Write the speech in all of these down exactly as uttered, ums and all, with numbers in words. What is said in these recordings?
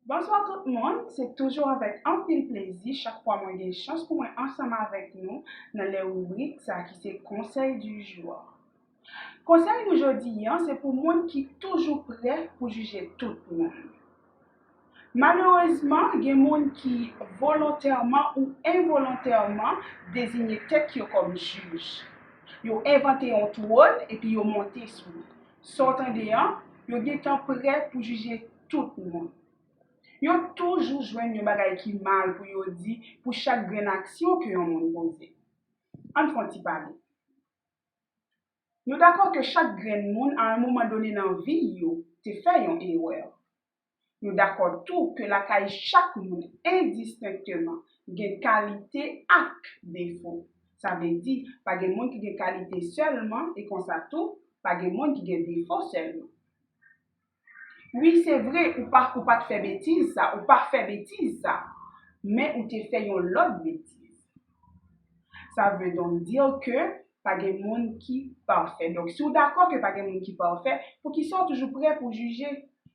Bonswa tout moun, se toujou avèk anpil plezi chak fwa mwen gen chans pou mwen ansanm avèk nou nan le ribrik sa ki se konsèy di jou. Konsèy nou jodi an se pou moun ki toujou prè pou jije tout moun. Malerezman, gen moun ki volontèman ou envolontèman deziye tèt yo kòm jij. Yo envante yon twòn epi yo monte sou li. Sa w tande an, yo gentan prè pou jije tout moun. Yo toujou jwenn yon bagay ki mal pou yo di pou chak grenn aksyon ke yon moun poze. Ann fè yon ti pale. Nou dakò ke chak grenn moun a yon moman done nan vi yo te fè yon erè. Nou dakò tou ke lakay chak moun endistenkteman gen kalite ak defo. Sa vle di, pa gen moun ki gen kalite sèlman e konsa tou, pa gen moun ki gen defo sèlman. Wi, se vre, ou pa ou pa t fè betiz sa, ou pa fè betiz sa, men ou te fè yon lòt betiz. Sa vle donk di ke pa gen moun ki pafè. Donk, si w dakò ke pa gen moun ki pafè, poukisa w toujou prè pou w jije?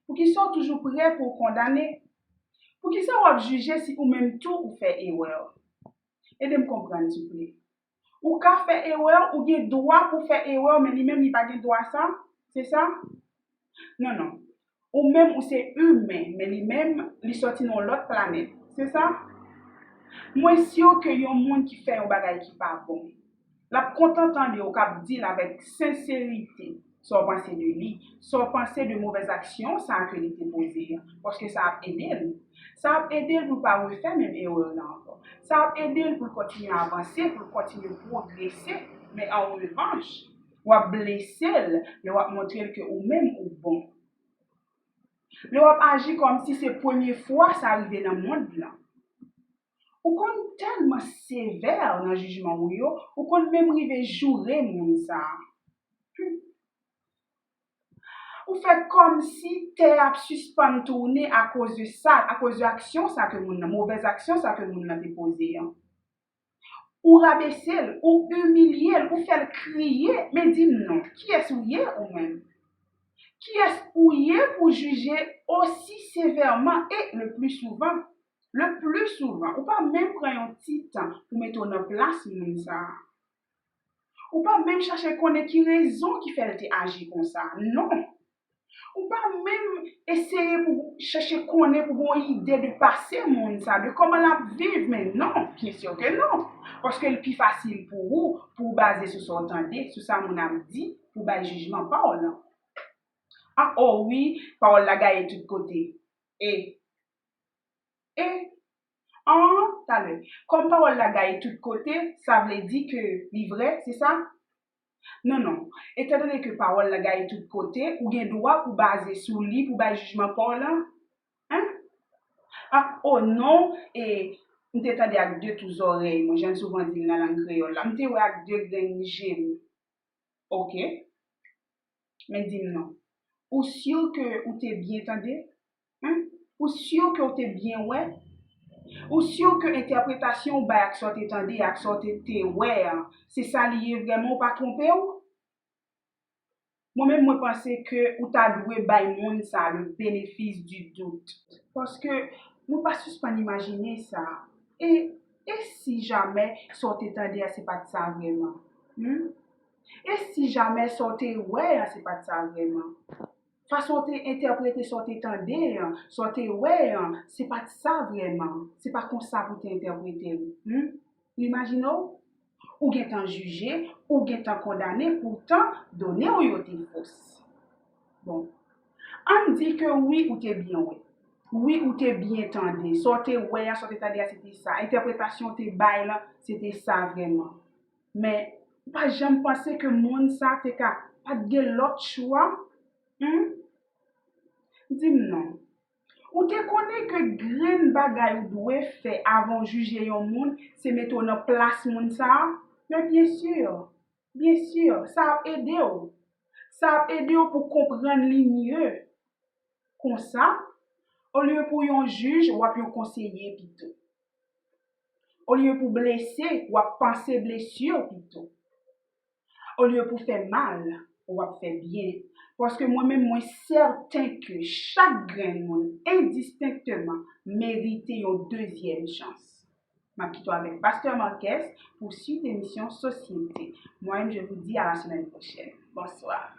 Poukisa w toujou prè pou w kondane? Poukisa w ap jije si ou menm tou ou fè erè? Ede m konprann, souple. Ou ka fè erè, ou gen dwa pou fè erè, men li menm li pa gen dwa sa? Se sa? Non, non. Ou menm ou se imen, men li menm li sòti nan yon lòt planèt. Se sa? Mwen si ke yon moun ki fè yon bagay ki pa bon, l ap kontan tande w k ap di l avèk senserite sa w panse de li, sa w panse de movèz aksyon sa a ke li te poze a, paske sa ap ede l. Sa ap ede l pou l pa refè menm erè la ankò. Sa ap ede l pou l kontinye avanse, pou l kontinye pwogrese, men an revanch, w ap blese l lè w ap montre l ke ou menm ou bon. Lè w ap aji kòmsi se premye fwa sa rive nan mond lan. Ou konn tèlman sevè nan jijman w yo, ou konn menm rive joure moun sa a. Hmm. Ou fè kòmsi tè ap sispann tounen akoz de sa, akoz de aksyon sa ke moun nan, movèz aksyon sa ke moun nan te poze an. Ou rabese l, ou imilye l, ou fè l kriye, men di m non, kiyès ou ye ou menm? Kiyès ou ye pou jije osi sevèman e le pli souvan? Le pli souvan, ou pa menm pran yon ti tan pou mete w nan plas moun sa a. Ou pa menm chache konnen ki rezon ki fè l te aji konsa. Non. Ou pa menm eseye pou chache konnen pou gen yon ide de pase moun sa, de kòman l ap viv, men non, byen si ke non. Paske l pi fasil pou ou, pou w baze sou sa w tande, sou sa moun ap di, pou bay jijman pa w lan. Ah, o wi, pawòl la gaye tout kote. E, e, an, talè. Kòm pawòl la gaye tout kote, sa vle di ke li vrè, se sa? Non, non. Etandone ke pawòl la gaye tout kote, ou gen dwa pou baze sou li, pou bay jijman pa w lan? Hein? Ah, o non, e, m te tande ak de tou zòrèy mwen, jan n souvan di l nan lang kreyòl la. M te wè ak de grenn je m. Ok. Men di m non. Ou si ke ou te byen tande? Hein? Ou si ke ou te byen wè? Ou si ke entèpretasyon ou bay ak sa w te tande, ak sa w te, te wè an, se sa li ye vrèman, ou pa twonpe w? Mwen menm, mwen panse ke ou ta dwe bay moun sa le bénéfice du doute. Paske mwen pa sispann imajine sa. E, e si jamè sa w te tande a se pa t sa vrèman? Hmm? E si jamè sa w te wè a se pa t sa vrèman? Fason w te entèprete sa w te tande an, sa w te wè an, se pa t sa vrèman. Se pa konsa pou w te entèprete l. Hmm? Imajine w, ou gentan jije, ou gentan kondane, poutan done w yo te fos. Bon, ann di ke wi, ou te byen wè. Wi, ou te byen tande. Sa w te wè a, sa w te tande a, se te sa. Entèpretasyon w te bay lan, se te sa vrèman. Men, ou pa janm panse ke moun sa te ka pa t gen lòt chwa? Hmm? Di m non. Ou te konnen ke grenn bagay ou dwe fè avan w jije yon moun, se mete w nan plas moun sa a? Men byen si, byen si, sa ap ede w. Sa ap ede w pou konprann li mye. Konsa, olye pou yon jij, w ap yon konseye pito. Olye pou blese, w ap panse blesi w pito. Olye pou fè mal, w ap fè byen. Paske mwen menm, mwen sèten ke chak grenn moun, endistenkteman, merite yon dezyèm chans. M ap kite w avèk Pastè Marques pou swit emisyon Sosyete. Moi, je vous dis à la semaine prochaine. Bonsoir.